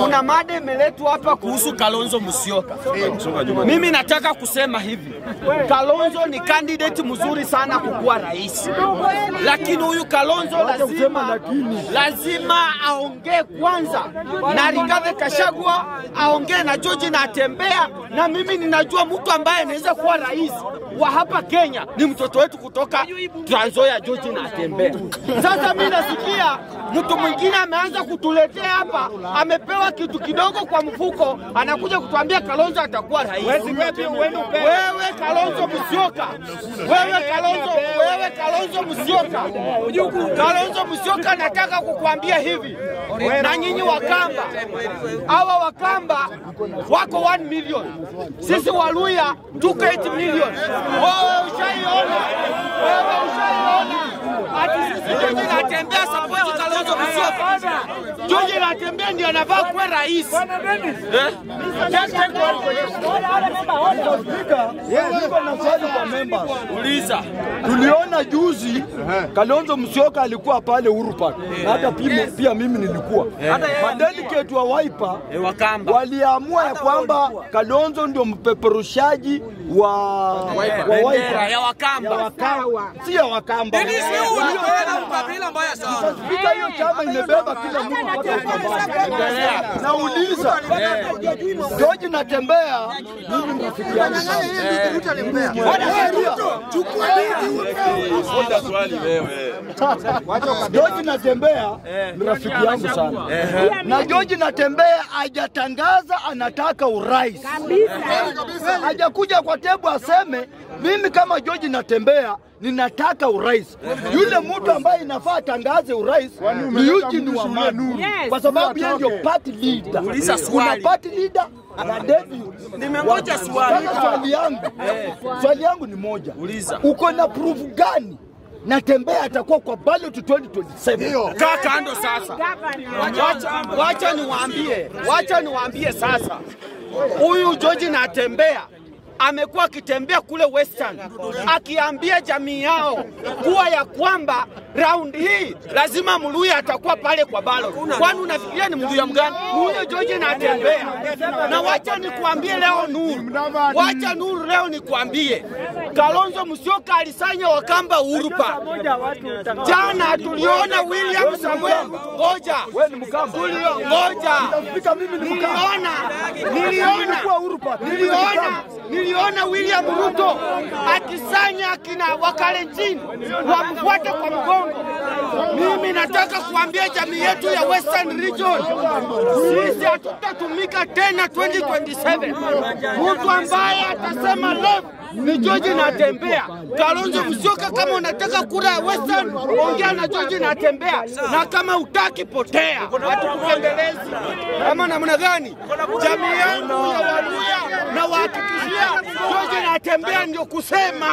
Kuna mada imeletwa hapa kuhusu Kalonzo Musyoka. Mimi nataka kusema hivi, Kalonzo ni candidate mzuri sana kukuwa rais, lakini huyu Kalonzo lazima aongee kwanza na Rigathi Gachagua, aongee na George Natembeya. Na mimi ninajua mtu ambaye anaweza kuwa rais wa hapa Kenya ni mtoto wetu kutoka Trans Nzoia, George Natembeya. Sasa mimi nasikia mtu mwingine ameanza kutuletea hapa, amepewa kitu kidogo kwa mfuko, anakuja kutuambia Kalonzo atakuwa rais. Wewe Kalonzo Musyoka, wewe Kalonzo Musyoka, Kalonzo Musyoka, nataka kukuambia hivi, na nyinyi Wakamba, hawa Wakamba wako 1 million, sisi Waluya tuko 8 million. Wewe ushaiona, wewe ushaiona ati sisi George Natembeya support Kalonzo Musyoka? George Natembeya ndiye anavaa kuwa rais. Niko na swali kwa members. Uliza. Tuliona juzi Kalonzo Musyoka alikuwa pale Uhuru Park. Na hata pia mimi nilikuwa. Madelegate wa Wiper waliamua ya kwamba Kalonzo ndio mpeperushaji wa Wiper ya Wakamba. Si ya Wakamba. Spika, hiyo chama imebeba kila mtu mpaka Ukambani. Nauliza, George Natembeya mimi ni rafiki yangu sana. George Natembeya ni rafiki yangu sana. Na George Natembeya hajatangaza anataka urais. Hajakuja kwa tebu aseme mimi kama George Natembeya ninataka urais. Yule mtu ambaye inafaa tangaze urais ni Eugene Wamalwa, kwa sababu yeye ndio party leader. Kuna party leader na David. Nimengoja swali. Swali yangu ni moja. Uliza. Uko na proof gani Natembeya atakuwa kwa ballot 2027? Kaa kando sasa. Wacha niwaambie. Wacha niwaambie sasa. Huyu George Natembeya amekuwa akitembea kule Western akiambia jamii yao kuwa ya kwamba round hii lazima Mluya atakuwa pale kwa ballot. Kwani unafikiria ni Mluya mgani? Huyo George Natembeya. Na wacha nikuambie leo Nuru, wacha Nuru leo nikuambie, Kalonzo Musyoka alisanya Wakamba Uhuru Park. Jana tuliona William Samuel, ngoja, ngoja, niliona William Ruto akisanya akina Wakalenjin wamfuate kwa mgongo. Mimi nataka kuambia jamii yetu ya Western Region, sisi hatutatumika tena 2027. Mtu ambaye atasema left ni George Natembeya. Kalonzo Musyoka, kama unataka kura ya Western, ongea na George Natembeya, na kama utaki potea. Hatukupendelezi. Kama namna gani? Jamii yangu ya Waluya na wahakikishia George Natembeya ndio kusema.